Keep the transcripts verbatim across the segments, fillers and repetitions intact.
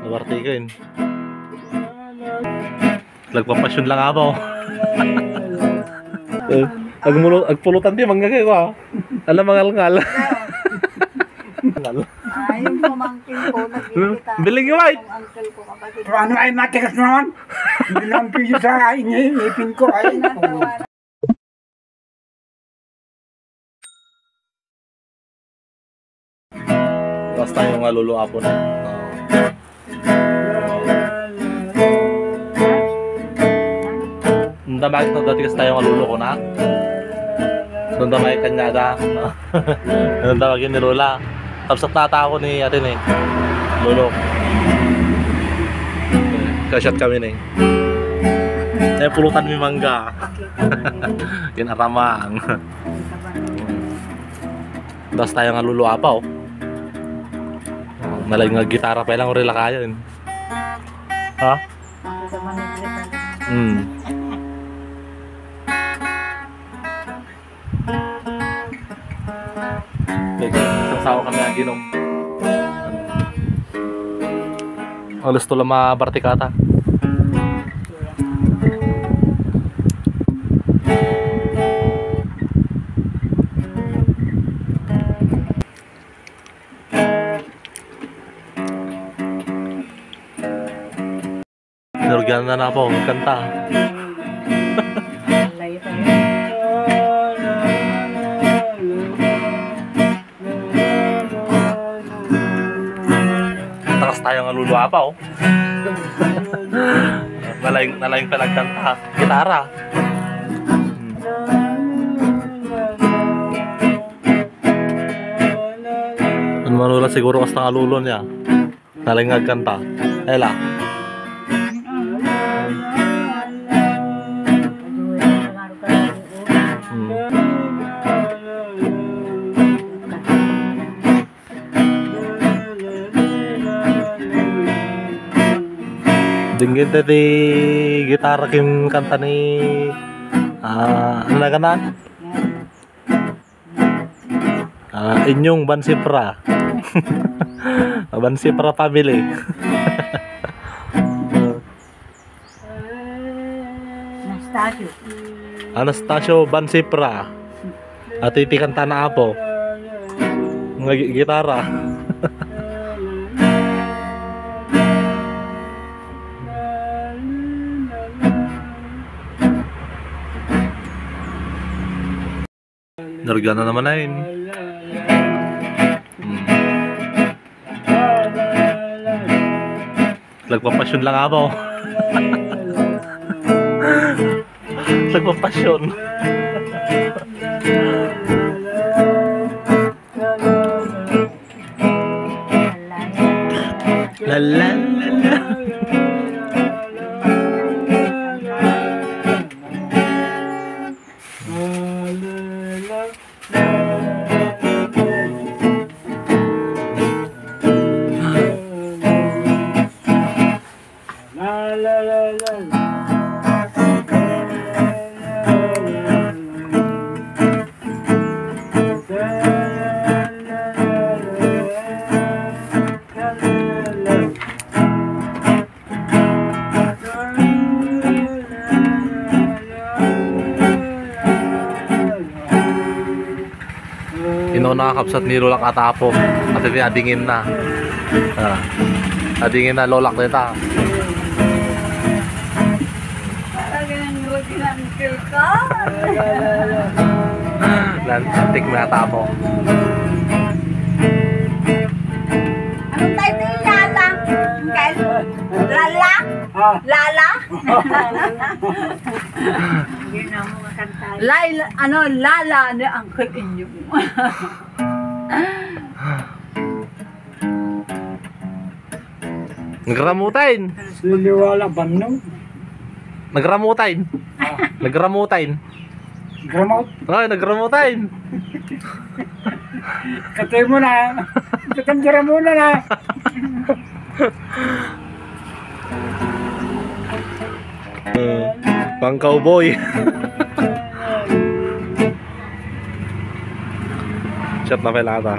Nawarti ko yun. Nagpapasyon lang, abaw. Eh, agmulo-, agpulutan di mangga kayo, ah. Alam, mangalngal. Ayun, pamangkin ko, nagkikita. Biling white. Yung uncle ko, kapatid. Pero ano ay matigas naman? Hindi lang piso sa ini-, ipin ko, ay. Basta yung nga luluapon. Ang damag na dati kasi tayo nga lulo ko na. Ang damag kanya da. Ang damag yun ni Lola. Tapos at nata ako ni ate ni Lolo. Kasyat kami ni. Eh, pulutan mi mangga. Kinaramang. Das tayo nga luluapa, oh. Oh, nalaing nga gitara pa lang, orila kayo, eh. Ha? Hmm. Sangsawa kami ang ginom. Alas to lang mabartikata. Sinurgian na na po, kanta. Takas tayo nga luluapa, oh. Nalaing, nalaing pa nagkanta. Gitara. Ang manula siguro kasta nga lulo niya. Nalaing nga agkanta. Ela. Hmm. Dinggin ti gitara ken kanta ni, ah, ano na kanan? Ah, inyong Bansipra. Bansipra family. Anastasio. Anastasio Bansipra. Ati ti kanta na apo. Nga gi-, gitara. Narga na naman na yun. Hmm. Nagpapasyon lang ako. Nagpapasyon. La, la, la, la. Inuna, kabsat ni Lolak Atapo. At iti adingin na. Ah. Adingin na, Lolak, dita. Parang yung routine ng uncle ko. Lantik na Atapo. Anong title niya, Ata? Uncle? Lala? Ah. Lala? Yun ang mga kanta. Laila, ano, Lala ni Uncle Inyo. Nagramutain. Liliwala, Banno. Nagramutain. Ah. Nagramutain. Gramot. Ay, nagramutain. Katay mo na. Katay mo na. Eh, pang cowboy. Shot na pala ata.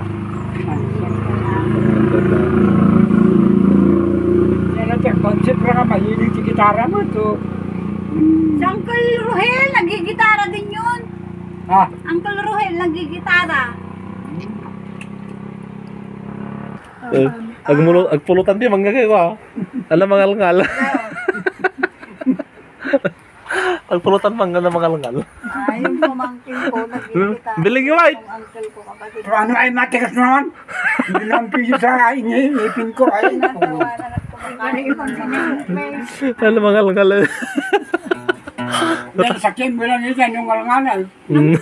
Siyempre ka, mahilig ti gitara mo to. Si Uncle Rohel, nagigitara din yun. Ah. Uncle Rohel, nagigitara. Eh, agmulo-, agpulutan ti mangga kayo, ah. Ala, mangalngal. Agpulutan mangga na mangalngal. Ay, yung pamangkin ko, Hmm? nagkikita. Biling yung white. Yung uncle ko, kapatid. Pero ano ay matigas naman? Hindi lang piso sa ini-, ipin ko ay. Natawa na lang po. Ano yung pamangkin? Ala, mangalngal. Dahil sa Kim, bilang yun yan, yung ngalnganan. Mm.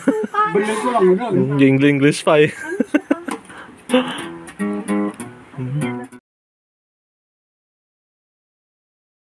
Biling ko lang yun. Yung English pa eh.